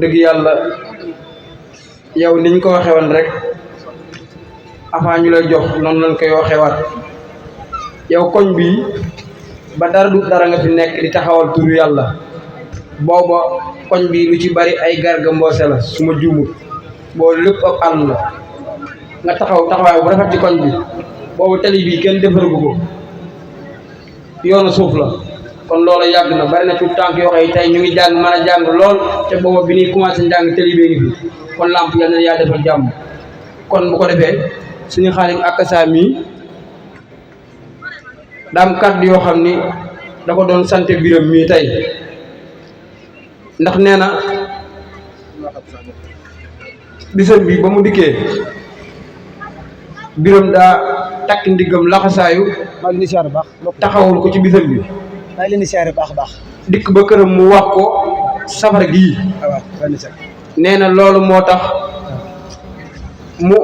dëgg yàlla yow niñ ko waxee woon rek avant ñu lay jox noonu lañ koy waxewaat yow koñ bi ba dara du dara nga fi nekk di taxawal turu yàlla booba koñ bi lu ci bari ay Garga Mbossé la su ma juumut boo lépp ab àll la nga taxaw taxawaay bu rafet ci koñ bi boobu tali bi kenn defaragu ko yoonu suuf la kon loolu yàgg na bari na ci tànk yoo xam ne tey ñu ngi jàng mën a jàng lool te booba bi ñuy commencé njàng tali bee ngi fi kon làmp yal na yaa defal jàmm kon bu ko defee suñu Xaadim ak saa mii daam kàddu yoo xam ni da ko doon sant biram mii tey ndax nee na bisam bi ba mu dikkee biram daa takk ndiggam laxasaayu maa ngi leen di siyaare baax taxawul ko ci bisam bi maa ngi leen di siyaare baax baax dikk ba këram mu wax ko safar gii nee na loolu moo tax mu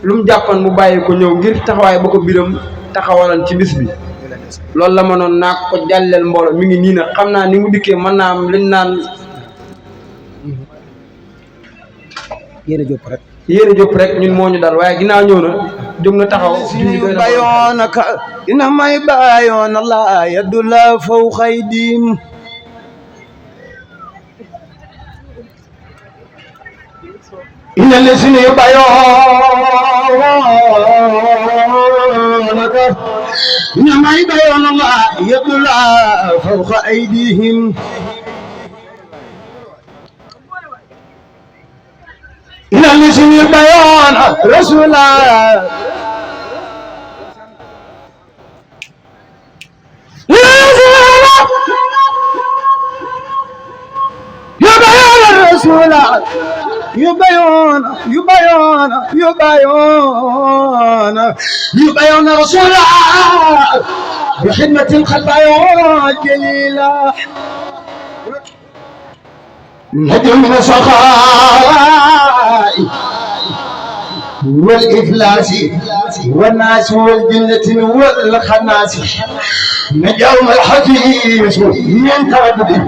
lu mu jàppan mu bàyyi ko ñëw ngir taxawaay ba ko biram taxawalan ci bis bi loolu la ma noon naa ko jàlleel mbooloo mi ngi nii nag xam naa ni mu dikkee mën naa am liñ naan yéen a jóg rek yéen a jóg rek ñun moo ñu dal waaye ginnaaw ñëw na jóg na taxaw bayoonaka ina may bayoon la yaddu la faw xaydim ina lesini bayoonaka ina may bayoon la yaddu la faw xaydihim إلى الذين البيان رسولا يبيان الرسول يبيان رسولا بخدمة الخلق جليلا نجم من السخاء والإفلاس والناس والجنة والخناس نجوم الحكيم من تردد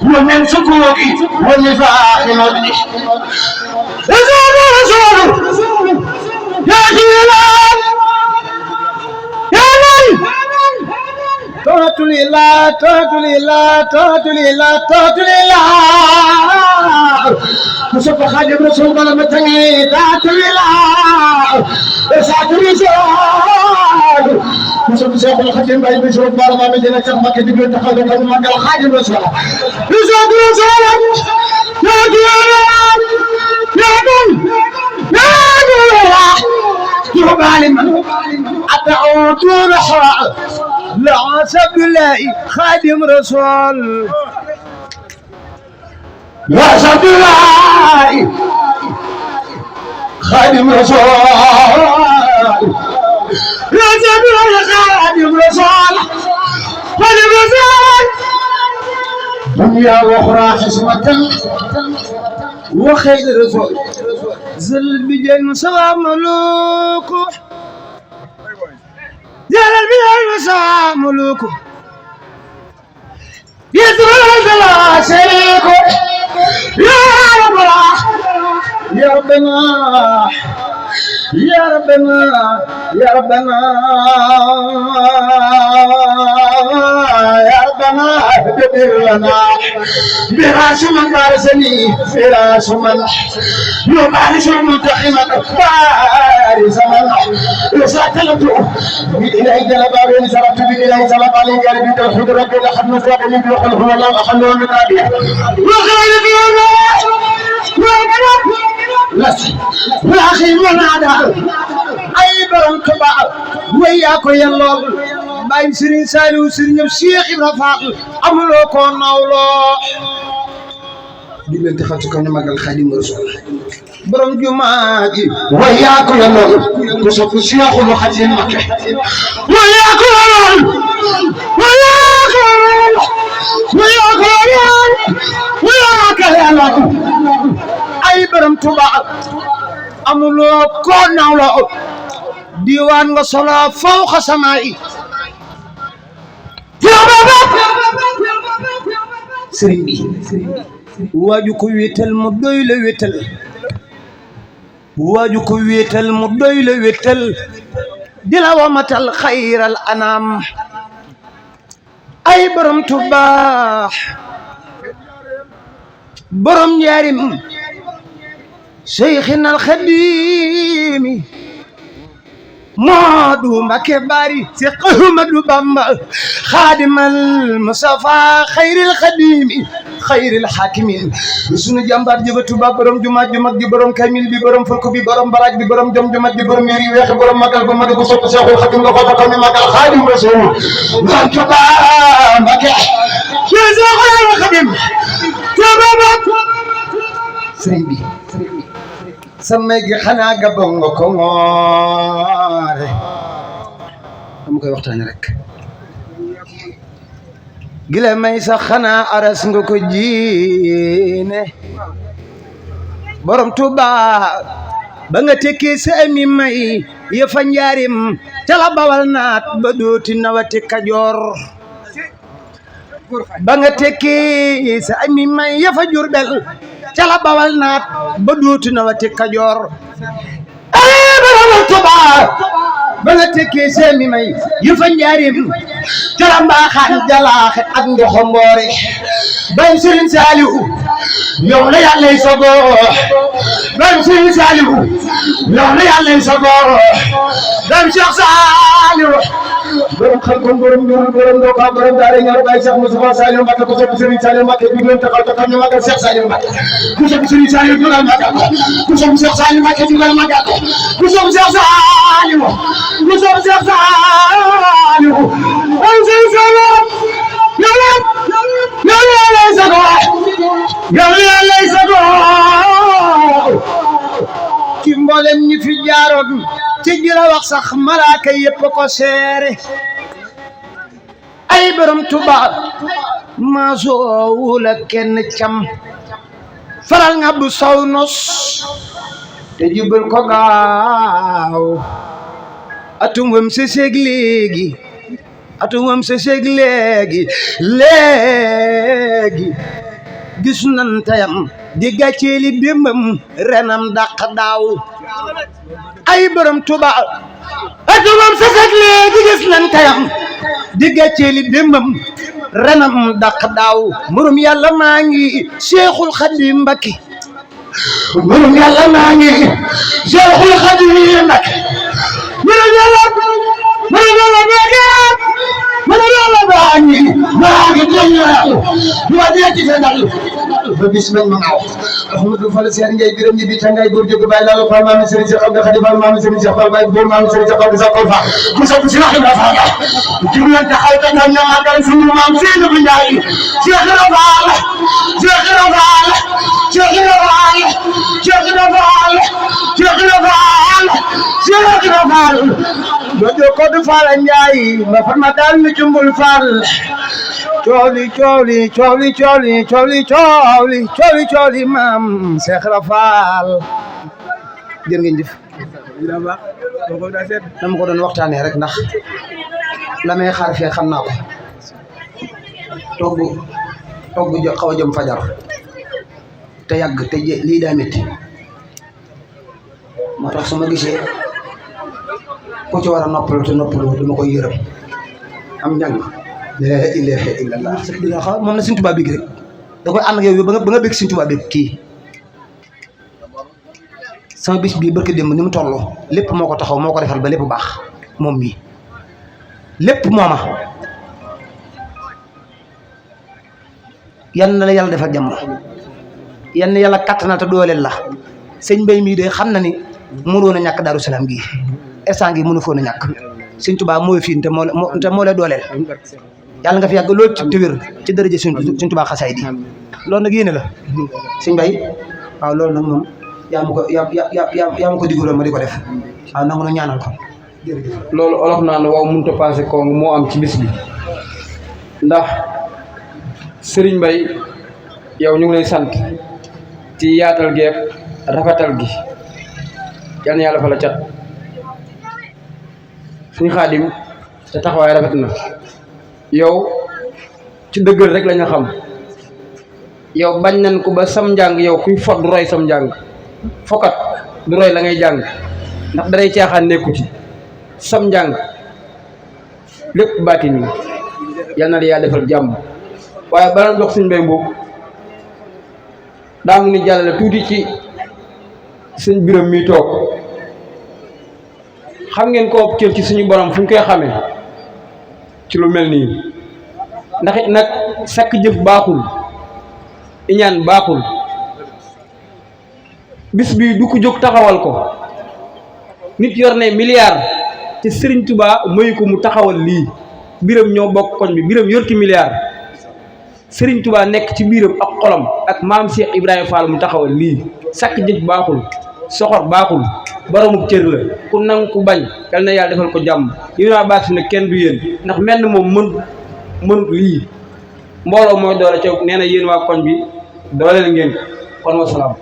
ومن سكوك والنفاق مبني رسول يا جيلان يا من توتلي لا مصطفى خادم رسول الله متني لا تليلا اسعد رسول مصطفى شيخ الخادم باي بشرف بارما مدينة كرمك دبل تخلق كرمك الخادم رسول الله اسعد رسول يا جيران يا من يا عالم أتعود رحى لا سبيل خادم رسول يا سبيل خادم رسول يا سبيل خادم رسول خادم رسول دنيا واخرى حسمة وخير رسول زل بجن سوى ملوكه زل بجن سوى ملوكه يدرس لا شريك يا ربنا اهدبر لنا براس من بارسني فراس من يبارس المنتحمة بارس من يساتلت إلهي جلبابين سربت بإلهي سلام عليك يا ربي توحيد ربي لحد نسرق لي بيوخل هو الله أخلوه من نبيه وخير في الله لا أخي من عدا أي برم كبار وياكو يالله باين سرين سالو سرين الشيخ إبراهيم فاضل أملو كون ناولو دي بنت خاتو كم نماغ خادم رسول برم جماعي وياكو يالله كسوف الشيخ وخاتم مكة وياكو يالله وياكو يالله ay baram tuba amuloo ko nawloo diiwaan nga solo fawqa samaa'i sëriñ bi waaju ko wéetal mu doy la wéetal waaju ko wéetal mu doy la wéetal di la wamatal xayral anam ay borom Tuubaa borom njaarim Seyxinal Xadiimi Moodu Mbakke Bari Seex Ahmadu Bamba Xaadimal Mustafa xayril Xadiimi xayril Xaakimiin sunu jàmbaar jëba Tuubaa borom jumaa ju mag ji borom kamil bi borom fulku bi borom baraaj bi borom jom ju mag bi borom yëri weex borom magal bu mag bu sopp Seexul Xadiim nga ko taxaw ni magal Xaadim Rasuul man Tuubaa Mbakke Seexul Xadiim sëriñ bi samay gi xanaa ga bongo ko ngoore dama koy waxtaane rek gile may sax xanaa aras nga ko jiine borom Tuubaa ba nga tekkee sa ami may yëfa njaarim tala bawal naat ba dooti nawati Kajoor ba nga tekkee sa ami may yëfa Jurbel cala bawal naat ba dootu na wati Kajoor ay borom Tuubaa ba nga tekkee seemi may yu fa njaarim cala mbaaxaan jalaaxe ak ndoxo mboore bay Sëriñ Saalihu yow la Yàlla sagoo bay Sëriñ Saalihu yow la Yàlla sagoo bay Cheikh Saalihu borom xam kon borom ñoom borom ndox ak borom daara ñaar bay Cheikh Moustapha Saliou Mbacké ko sopp Serigne Saliou Mbacké bi doon taxaw taxaw ñu magal Cheikh Saliou Mbacké ku sopp Serigne Saliou jugal magal ku sopp Cheikh Saliou Mbacké jugal magal ku sopp Cheikh Saliou ku sopp Cheikh Saliou ay Serigne Saliou yow lay sago yow lay sago ci mboolem ñi fi jaaroon ci jira wax sax malaaka yépp ko seere ay borom Tuubaa maa soowula kenn cam faral nga bu saw nos te jubal ko gaaw atum wam sa seeg léegi gis nan tayam di gàcceeli démbam renam dàq daaw ay borom Tuubaa atumam sasat léegi gis nan tayam di gàcceeli démbam renam dàq daaw murum Yàlla maa ngi Seexul Xadiim Mbakke murum Yàlla maa ngi Seexul Xadiim Mbakke murum Yàlla maa ngi teñal ma dee ci fenal ba bis nañ ma ngaaw Ahmadou Fall Seex Njaay biram ñi bi tangay góor jóg bay laalo Fall maami Serigne Cheikh Abdou Khadim Fall maami Serigne Cheikh Fall bay góor maami Serigne Cheikh Abdou Sakor Fall ku sopp si waxi la Fall jiglan taxaw ta ñam ñam magal sunu maam Seydou bu Njaay Cheikh Ibra Fall Cheikh Ibra Fall Cheikh Ibra Fall Cheikh Ibra Fall Cheikh Ibra Fall Cheikh Ibra Fall dojo ko du Fall Njaay ma farma dal mi jumbul Fall cooli maam Cheikh Ibra Fall jërë ngeen jëf dama ko doon waxtaanee rek ndax la may xaar fee xam naa ko togg xaw a jëm fajar te yàgg te lii daa métti moo tax su ma gisee ku ci war a noppalu te noppalu dama koy yërëm am njàng la ilaha illallah dina xaw moom na Sëriñ Tuubaa bég rek da koy ànd ak yow ba nga bég Sëriñ Tuubaa bég kii sama bis bii barke démb ni mu toll lépp moo ko taxaw moo ko defal ba lépp baax moom mii lépp mooma yan na la yàlla defal jàmm yan na yàlla kattanal te dooleel la sëñ Mbay mii de xam na ni mënoon a ñàkk Daaru Salaam gii instant gi mënu foon a ñàkk Sëriñ Tuubaa mooy fii te moo la dooleel yàlla nga fi yàgg loolu te wér ci dërëjë Sëriñ Tuubaa xasaay di loolu nag yéene la sëñ Mbay waaw loolu nag moom yaa ma ko digaloon ma di ko def waaw nangu na ñaanal ko jërëjëf loolu olof naa ne waaw mënut a passé ko moo am ci bis bi ndax Serigne Mbaye yow ñu ngi lay sant ci yaatal gi ak rafetal gi yal na yàlla fa la cat suñu Xaadim te taxawaay rafet na yow ci dëggal rek la ñu xam yow bañ nañ ko ba sam njàng yow kuy fot du roy sam njàng fokat du roy la ngay jàng ndax daray caaxaan nekku ci sam njàng lépp baati ni yal na la yaa defal jàmm waaye bala jox suñ mbay mbóog daa mu ni jàllale tuuti ci suñ biram mi toog xam ngeen ko ëpp cër ci suñu borom fu ñu koy xamee ci lu mel nii ndax it nag sakk jëf baaxul iñaan baaxul bis bi du ko jóg taxawal ko nit yor ne milliard te Serigne Touba mayu ko mu taxawal lii biram ñoo bokk koñ bi biram yor ci milliard Serigne Touba nekk ci biiram ak xolam ak maam Cheikh Ibrahima Fall mu taxawal lii sakk jëf baaxul soxor baaxul boromub cër la ku nangu ku bañ yal na yàlla defal ko jàmm yéen waa baas fi ne kenn du yéen ndax mel na moom mënut lii mbooloo mooy doole ca nee na yéen waa koñ bi dooleel ngeen kon wasalaam